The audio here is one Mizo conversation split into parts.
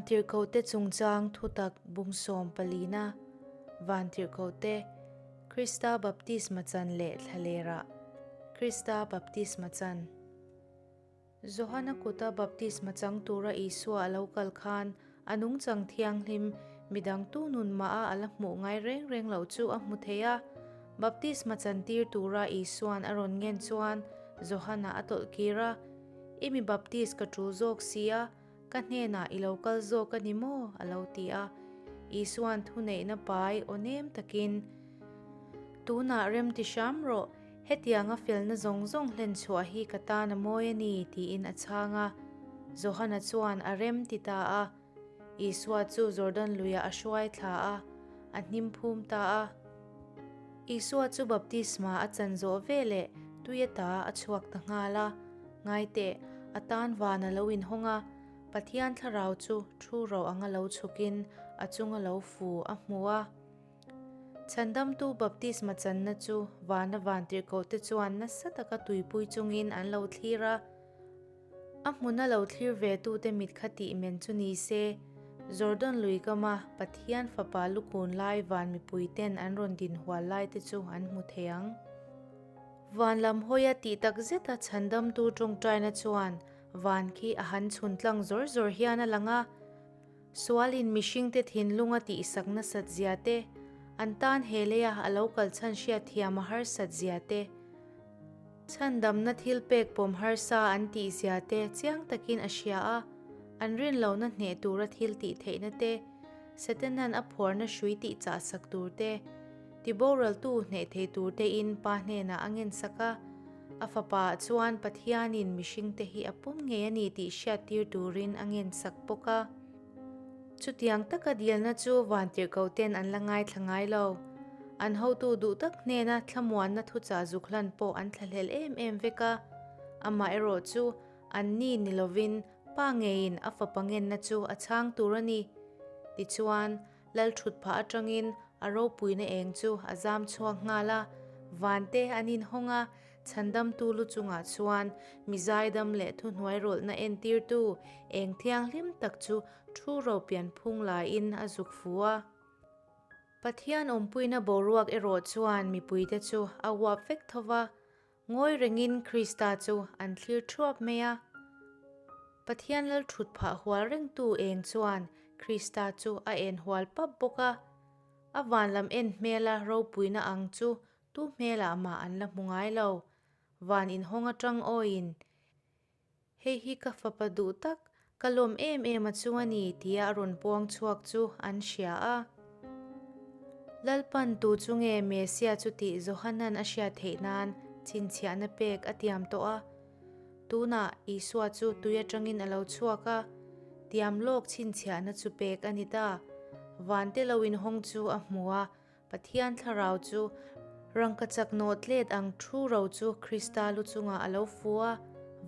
Vantirhkohte chungchang thutak bung sawm palina Vantirhkohte Krista baptisma chan leh thlalerah Krista baptisma chan Johana kuta baptisma chang tura Isua a lo kal khan a nungchang thianghlim midang tu nun mah a a la hmuh ngai reng reng loh chu a hmu thei a. Baptisma chantir tura Isua'n a rawn ngen chuan Johana a tawlh kir a, I mi baptis ka tul zawk si a, ka hnenah i lo kal zawk a ni maw? a lo ti a. Isua'n thuneihna pai aw nem takin, Tunah rem ti hram rawh, hetianga felna zawng zawng hlen chhuah hi ka tan a mawi a ni, tiin a chhang a. Johana chuan a rem ti ta a. Isua chu Jordan luiah a hruai thla a, a hnim phum ta a. Isua chu baptisma a chan zawh veleh tui ata a chhuak ta nghal a. Ngaiteh, a tan van a lo inhawng a, Pathian thlarau chu thu ro anga lo chhukin a chunga lo fu a hmu a. Chhandamtu baptisma channa chu vana vantirhkohte chuan nasa taka tuipui chungin an lo thlir a. A hmuna lo thlir ve tute mit kha tih men chu ni se, Jordan lui kama Pathian Fapa lukun lai van mipui ten an rawn din hual lai te chu an hmu thei ang. Van lam hawia tih tak zeta chhandamtu tawngtaina chuan van khi a han chhun tlang zawr zawr hian a lang a. Sualin mihringte thinlunga tihsak nasat zia te, an tan he leia a lo kal chhan hriatthiam a harsat zia te, chhandamna thil pek pawm harsa an tih zia te chiang takin a hria a, an rinlohna hneh tura thil tih theihna te, Setanan a phuarna hrui tih chahsak tur te, tiboraltu hneh thei tur tein Pa hnenah a ngensak a, a fapa chuan Pathianin mihringte hi a pum ngei a ni tih hriattir turin a ngensak bawk a. Chutiang taka dilna chu vantirhkohten an la ngaithla ngai lo. An hotu duh tak hnena thlamuanna thuchah zuk hlan pawh an thlahlel em em vek a. Amaherawh chu anni ni lovin Pa ngeiin a fapa ngenna chu a chhang tur a ni. Tichuan, Lal thut phah atangin a ropuina eng chu a zam chhuak nghal a, vante an inhawng a, chhandamtu lu chungah chuan mi zaidam leh thuhnuai rawlhna entirtu eng thianghlim tak chu thu ro pianphung laiin a zuk fu a. Pathian awmpuina boruak erawh chuan mipuite chu a uap vek tho va, Ngawi rengin Krista chu an thlir thuap mai a. Pathian lal thut phah hual rengtu eng chuan Krista chu a en hual pap bawk a. A van lam en hmela ropuina ang chu tu hmelah mah an la hmu ngai lo. Van inhawng atang awiin, Hei hi ka fapa duh tak, ka lawm em em a chu a ni tia a rawn puang chhuak chu an hria a. Lalpan tu chu nge Mesia chu tih Johanan a hriat theih nan chhinchhiahna pek a tiam tawh a. Tunah Isua chu tui atangin a lo chhuak a, tiam lawk chhinchhiahna chu pek a ni ta. Vante lo inhawng chu a hmu a, Pathian thlarau chu rangkachak nawh tlet ang thu ro chu Krista lu chungah a lo fu a,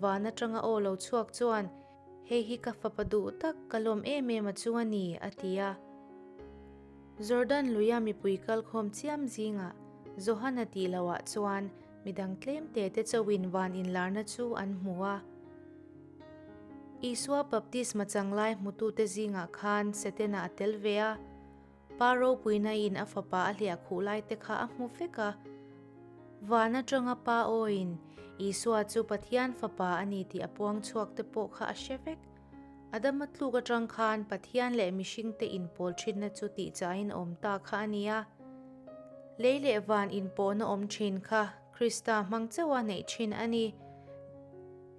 van atanga aw lo chhuak chuan, Hei hi ka fapa duh tak, ka lawm em em a chu a ni, a ti a. Jordan luia mipui kalkhawm chiam zingah Johana tih lohah chuan midang tlem te te chauhin van inlarna chu an hmu a. Isua baptisma changlai hmutute zingah khan Setana a tel ve a. Pa ropuina in a fapa a hliah khuh lai te kha a hmu vek a. Van atanga Pa awiin Isua chu Pathian fapa a ni tih a puang chhuak te pawh kha a hre vek. Adama tluk atang khan Pathian leh mihring te inpawl thinna chu tihchahin awm ta kha a ni a. Lei leh van inpawhna awm thin kha Krista hmang chauha neih thin a ni.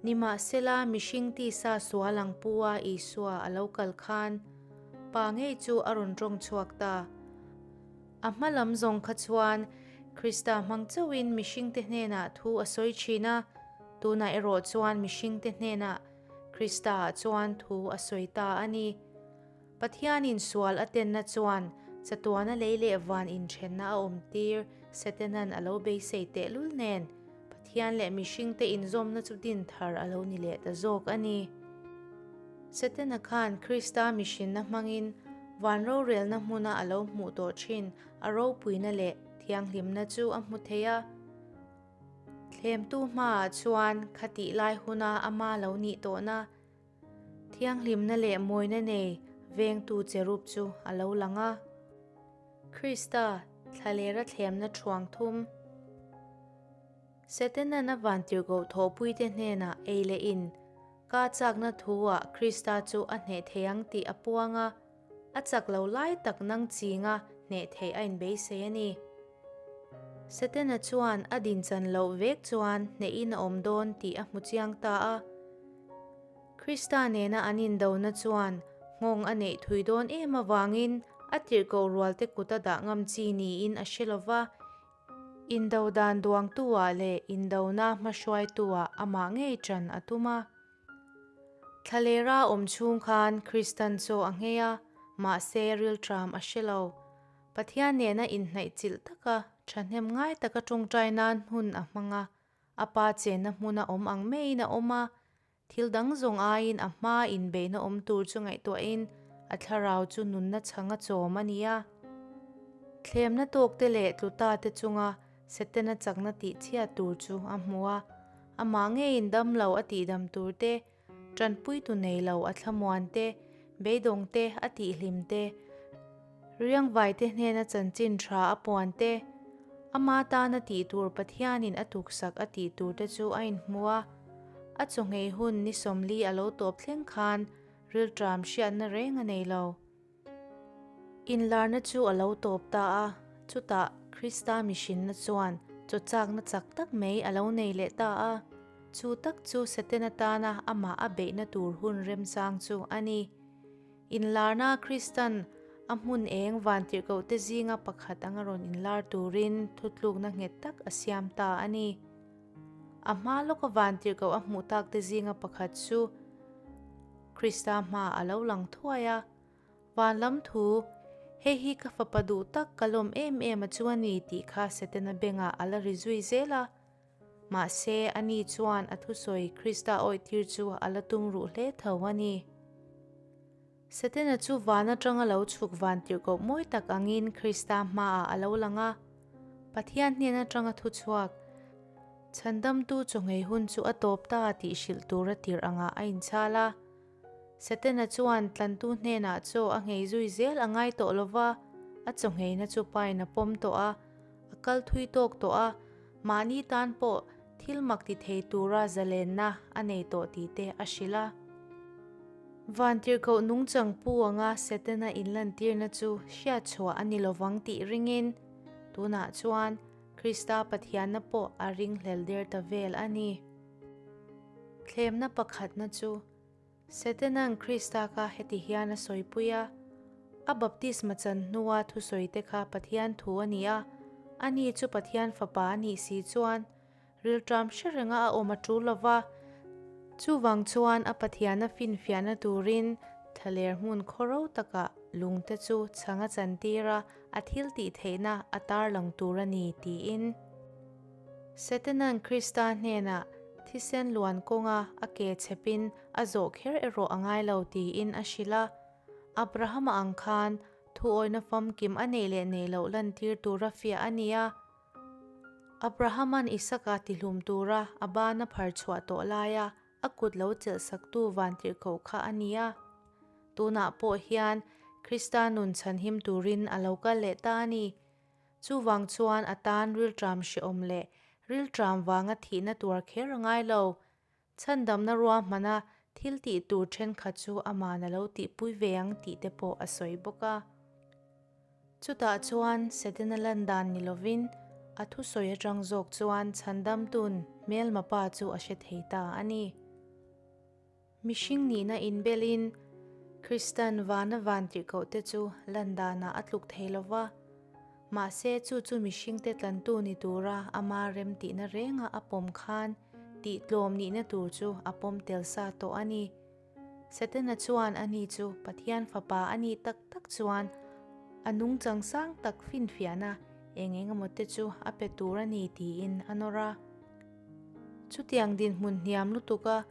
Nimahsela mihring tisa sual ang pu a Isua a lo kal khan, Pa ngei chu a rawn tawng chhuak ta. A hma lam zawng kha chuan Krista hmang chauhin mihringte hnenah thu a sawi thin a, tunah erawh chuan mihringte hnenah Krista-ah chuan thu a sawi ta a ni. Pathianin sual a tenna chuan chatuana lei leh van inthenna a awmtir Setanan a lo beisei tehlul nen Pathian leh mihringte inzawmna chu din thar a lo ni leh ta zawk a ni. Setana khan Krista mihrinna hmangin van rorelna hmuna a lo hmuh tawh thin a ropuina leh thianghlimna chu a hmu thei a. Thlemtu hmaah chuan khatih lai huna ama lo nih tawhna, Thianghlimna leh mawina nei vengtu cherub chu a lo lang a. Krista thlalera thlemna thuang thum. Setanan a vantirhkoh thawhpuite hnenah ei leh in ka chakna thu-ah Krista chu a hneh thei ang tih a puang a, a chak lo lai tak nang chinga hneh theih a inbeisei a ni. Setana chuan a dinchan loh vek chuan hnehin a awm dawn tih a hmu chiang ta a. Krista nena an indona chuan nghawng a neih thui dawn em avangin a tirhkoh rualte kut a dah ngam chi niin a hre lo va, indo dan duangtu-ah leh indona hmahruaitu-ah amah ngei ṭan a tum a. Thlalera awm chhung khan Kristan chaw a nghei a, mahse rilṭam a hre lo. Pathian nena inhnaih chilh taka ṭhahnem ngai taka ṭawngṭai nan hun a hmang a, a pa chenna hmuna awm ang maiin a awm a, thil dang zawng aiin a hmaa inbeihna awm tur chu ngaihtuahin a thlarau chu nunna chhanga chawm a ni a. Thlemna tawkte leh tluta te chunga Setana chakna tihchhiat tur chu a hmu a, amah ngeiin dam lo a tihdam tur te, Ṭanpuitu nei lo a thlamuan te, beidawng te a tihhlim te, riangvaite hnena chanchin ṭha a puan te, ama tana tih tur Pathianin a tuksak a tih tur te chu a inhmu a. A chawngei hun ni 40 a lo tawp thleng khan rilṭam hriatna reng a nei lo. Inlarna chu a lo tawp ta a, chutah Krista mihrinna chuan chaw chakna chak tak mai a lo nei leh ta a. Chu tak chu Satan atana amah a beihna tur hun remchang chu a ni. Inlarna Kristan a hmun eng vantirhkohte zinga pakhat anga rawn inlar turin thutlukna nghet tak a siam ta a ni. A hma lawka vantirhkoh a hmuh takte zinga pakhat chu Krista hma a lo lang thuai a, Van lam thu, Hei hi ka fapa duh tak ka lawm em em a chu a ni tih kha Setana bengah a la ri zui zel a. Mahse, ani chuan a thusawi Krista awihtir chu a la tum ruh hle tho a ni. Setana chu van atanga lo chhuk van tirhkoh mawi tak angin Krista hmaah a lo lang a. Pathian hnen atanga thuchhuak, Chhandamtu chawngei hun chu a tawp ta tih hrilh tura tirh angah a inchhal a. Setana chuan tlantu hnenah chaw a nghei zui zel a ngai tawh lo va, a chaw ngheina chu pain a pawm tawh a, a kal thui tawk tawh a, mahni tan pawh thil mak ti thei tura zalenna a nei tawh tih te a hrilh a. Vantirhkoh nungchang pu anga Setana inlantirna chu hriatchhuah a ni lovang tih ringin tunah chuan Krista Pathianna pawh a ringhlel der ta vel a ni. Thlemna pakhatna chu Setana'n Krista kha heti hian a sawipui a, A baptisma chan hnua thusawite kha Pathian thu a ni a, ani chu Pathian Fapa a nih si chuan rilṭam hre renga a awm a ṭul lo va. Chuvang chuan a Pathiana finfiahna turin thlaler hmun khawro takah lungte chu chhang a chantir a, a thiltih theihna a tarlang tur a ni, tiin. Setana'n Krista hnenah thisen luan kawnga a ke chhepin a zawh kher erawh a ngai lo tiin a hrilh a. Abrahama ang khan thuawina famkim a neih leh neih loh lantir tura fiah a ni a. Abrahama'n Isaka tihlum tura a bana phar chhuah tawh laia a kut lo chelhsaktu vantirhkoh kha a ni a. Tunah pawh hian Krista nun chhanhim turin a lo kal leh ta a ni. Chuvang chuan a tan rilṭam hrehawm leh rilṭam vanga thihna tuar kher a ngai lo. Chhandamna ruahmana thil tih tur ṭhenkhat chu ama'n a lo tihpui ve ang tih te pawh a sawi bawk a. Chutah chuan Setana lan dan ni lovin a thusawi aṭang zawk chuan chhandamtu'n hmelma pa chu a hre thei ta a ni. Mihring nihna inbelin Kristan vana vantirhkohte chu lan danah a tluk thei lo va, mahse chu chu mihringte tlantu ni tura ama remtihna renga a pawm khan tihtlawm nihna tur chu a pawm tel sa tawh a ni. Setana chuan ani chu Pathian Fapa a nih tak tak chuan a nungchang sang tak finfiahna eng eng emaw te chu a pe tur a ni tiin a nawr a. Chutiang dinhmun hniam lutuka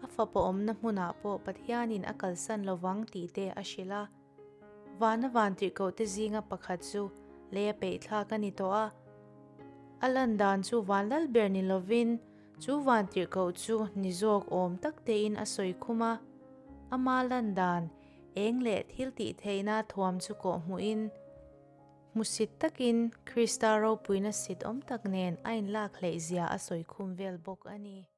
A fapa awmna hmunah pawh Pathianin a kalsan lovang tih te a hrilh a. Vana vantirhkohte zinga pakhat chu lei a peihthlak a ni tawh a. A lan dan chu van lal ber ni lovin chu vantirhkoh chu ni zawk awm tak tein a sawi khum a. Ama lan dan, Eng leh thiltihtheihna thuam chu kawh hmuhin, hmusit takin Krista ropuina sit awm tak nen a inlak hleihzia a sawi khum vel bawk a ni.